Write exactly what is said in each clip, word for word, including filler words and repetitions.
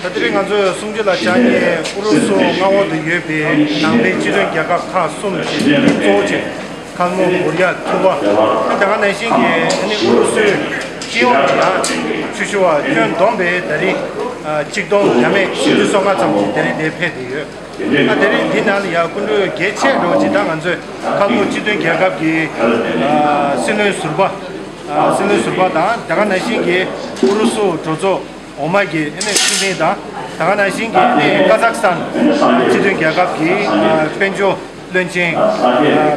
ད་དེ་རིང་ང་ཚོས་གསུང་ཆོས་ལ་བཅར་མཁན་ཨུ་རུ་སུ་མངའ་འོག་ཏུ་ཡོད་པའི་ནང་པའི་སྤྱི་མཐུན་རྒྱལ་ཁབ་ཁག་གསུམ་ཅིག་གཙོ་བོ་བྱས། ཁལ་མུ། གུ་རི་ཡ། ཐུ་བ། དེ་ག་ནང་བཞིན་གྱི་ཨ་ནི་ཨུ་རུ་སུའི་སྤྱི་ཡོངས་ཀྱི་ཡང་ཆུ་ཤུར་བ་ཁྱོན་བསྡོམས་པའི་ད་རེས་ཆིག་སྟོང་བརྒྱ་མེད་སུམ་ཅུ་སོ་ལྔ་ཙམ་ཅིག་དེ་རིང་འདིར་ཕེབས་བསྡད་ཡོད། ཨ་དེ་རིང་འདི་ནང་ལ་ཡང་སྐུ་མགྲོན་གལ་ཆེ་འགྲོ་ཅིག་ད་ང་ཚོས་ཁལ་མུ་སྤྱི་མཐུན་རྒྱལ་ཁབ་ཀྱི་ཨ་སྲིད་བློན་ཟུར་པ། ཨ་སྲིད་བློན་ཟུར་པ་དང་དེ་ག་ནང་བཞིན་གྱི་ཨུ་རུ་སུ་གྲོས་ཚོགས་འོག་མ་གི་ཨ་ནི་སྲིད་འཛིན་དང་དེ་ག་ནང་བཞིན་གྱི་ཨ་ནི་ཀ་ཛག་སི་ཐན་སྤྱི་མཐུན་རྒྱལ་ཁབ་ཀྱི་ཨ་དཔལ་འབྱོར་བློན་ཆེན་ཨ་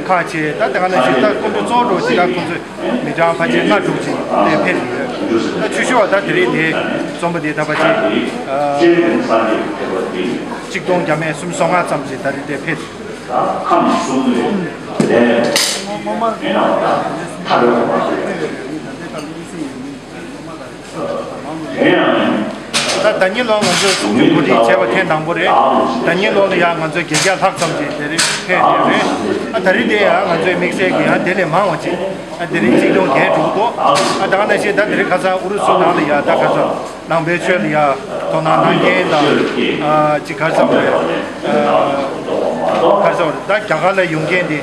ཁག་བཅས་དང་དེ་ག་ནང་བཞིན་ད་སྐུ་མགྲོན་གཙོ་བོ་འདྲ་ཅིག་ད་ཁོང་ཚོས་མི་གྲངས་ཕལ་ཆེར་ལྔ་དྲུག་ཅིག་དེ་ཕེབས་ཡོད། ད་ཆུ་ཤུར་བ་ད་དེ་རིང་དེ་འཛོམས་པ་དེ་ད་ཕལ་ཆེར་ཨ་ཆིག་སྟོང་བརྒྱ་མེད་སུམ་ཅུ་སོ་ལྔ་ཙམ་ཅིག་ད་རེས་དེ་ཕེབས། ད་ཟླ་ཉིན་ལོ་ང་ཚོས་གསུང་ཆོས་གོ་སྒྲིག་བྱས་པ་ཐེངས་དང་པོ་རེད། ཟླ་ཉིན་ལོ་ལ་ཡང་ང་ཚོས་བརྒྱད་བརྒྱ་ལྷག་ཙམ་ཅིག་དེ་རིང་ཕེབས་ཡོད་རེད། ཨ་ད་རེས་དེ་ཡང་ང་ཚོའི་དམིགས་བསལ་གྱི་ཡང་དེ་ལས་མང་བ་ཅིག་ཨ་དེ་རིང་ཆིག་སྟོང་བརྒྱད་འགྲོ་གི་འདུག་ཨ་ད་ག་ནང་བཞིན་ད་དེ་རིང་ཁ་སང་ཨུ་རུ་སུ་ནང་ལ་ཡ་ད་ཁ་སང་ནང་པའི་ཆོས་ལ་ཡ་དོ་སྣང་གནང་མཁན་དང་ཨ་ཅིག་ག་རེ་ཟེར་དགོས་རེད། ཨ་ག་རེ་ཟེར་དགོས་རེད། ད་རྒྱ་གར་ལ་ཡོང་མཁན་དེ་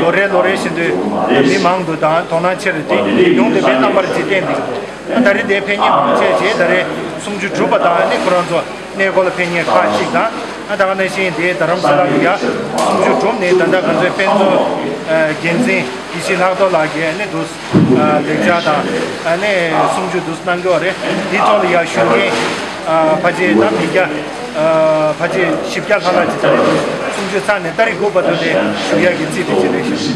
ལོ་རེ་ལོ་རེ་བཞིན་དུ་མི་མང་དུ་དང་དོ་སྣང་ཆེ་རུ་དེ་ཡོང་བསྡད་པའི་རྣམ་པ་ཅིག་བསྟན་འདུག་ཨ་ད་རེས་དེ་ཕེབས་མཁན་མང་ཆེ་ཆེ་ད་རེས་གསུང་ཆོས་གྲུབ་པ་དང་ཨ་ནི་ཁོ་རང་ཚོ་གནས་སྐོར་ལ་ཕེབས་མཁན་ཁག་ཅིག་དང་། ཨ་ད་ག་ནང་བཞིན་དེ་རྡ་རམ་ས་ལ་གི་ཡ་གསུང་ཆོས་གྲུབ་ནས་ད་ལྟ་ང་ཚོའི་དཔེ་མཛོད་ཨ་འགན་འཛིན་དགེ་བཤེས་ལྷག་རྡོར་ལགས་ཀྱིས་ཨ་ནི་འདུག་ཨ་ལེགས་སྦྱར་དང་ཨ་ནི་གསུང་ཆོས་འདུག་གནང་གི་ཡོད་རེད། དེའི་ཐོག་ལ་ཡ་ཞུགས་མཁན་ཨ་ཕལ་ཆེར་ད་མི་བརྒྱ་ཨ་ཕལ་ཆེར་བཞི་བརྒྱ་ལྷག་ལྷག་ཅིག་ད་རེས་འདུག་གསུང་ཆོས་ཚར་ནས་ཏ་རིག་དགུ་བར་དུ་དེ་ཞུགས་ཡག་གི་རྩིས་དེ་བྱེད་རེད་ཤག་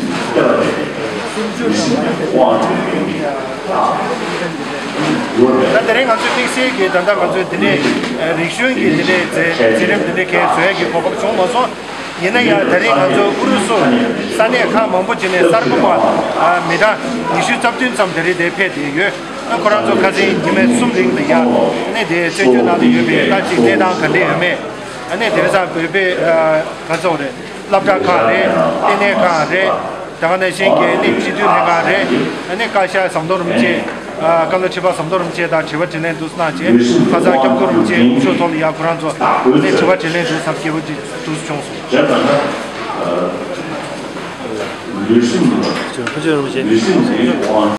ད་དེ་རིང་ང་ཚོའི་དམིགས་བསལ་གྱི་ད་ལྟ་ང་ཚོའི་འདི་ནས་རིག་གཞུང་གི་འདི་ནས་མཛད་མཛད་རིམ་འདི་འདྲ་གས་བཟོ་ཡག་གི་གོ་སྐབས་བྱུང་མ་སོང་། ཡིན་ན་ཡང་དེ་རིང་ང་ཚོ་ཨུ་རུ་སུ་ས་གནས་ཁག་མང་པོ་ཅིག་ནས་གསར་འགོད་པ་ཨ་མི་གྲངས་ཉི་ཤུ་རྩ་བདུན་ཙམ་དེ་རིང་འདིར་ཕེབས་བསྡད་ཡོད། ཨ་ཁོ་རང་ཚོ་ཁ་སང་ཉི་མ་གསུམ་རིང་ལ་ཡ་ཨ་ནི་དེ་བཙན་བྱོལ་ནང་ལ་ཡོད་པའི་ད་ཅིག་གནས་སྟངས་ག་འདྲ་ཡོད་མེད། ཨ་ནི་དེང་སང་བོད་པའི་ཨ་ག་ཚོད་རེད། སློབ་གྲྭ་ཁག་རེད། ལྟེ་གནས་ཁག་རེད། དེ་ག་ནང་བཞིན་གྱི་ནི་སྤྱི་འཐུས་ལྷན་ཁང་རེད། ཨ་ནི་བཀའ་ཤག་ཟམ་གདོང་རིན་པོ་ཆེ། ཨ་བཀའ་བློན་ཁྲི་པ་ཟམ་གདོང་རིན་པོ་ཆེ་དང་དྲི་བ་དྲིས་ལན་འདུག་གནང་རྗེས་ཁ་སང་སྐྱབས་མགོན་རིན་པོ་ཆེ་སྐུ་ཞབས་ཐོག་ལ་ཡ་ཁོ་རང་ཚོ་ནི་དྲི་བ་དྲིས་ལན་འདུག་ཟབ་རྒྱས་པོ་ཅིག་འདུག་བྱུང་སོང་། ལུས་སེམས་ལུས་སེམས་རིན་པོ་ཆེ།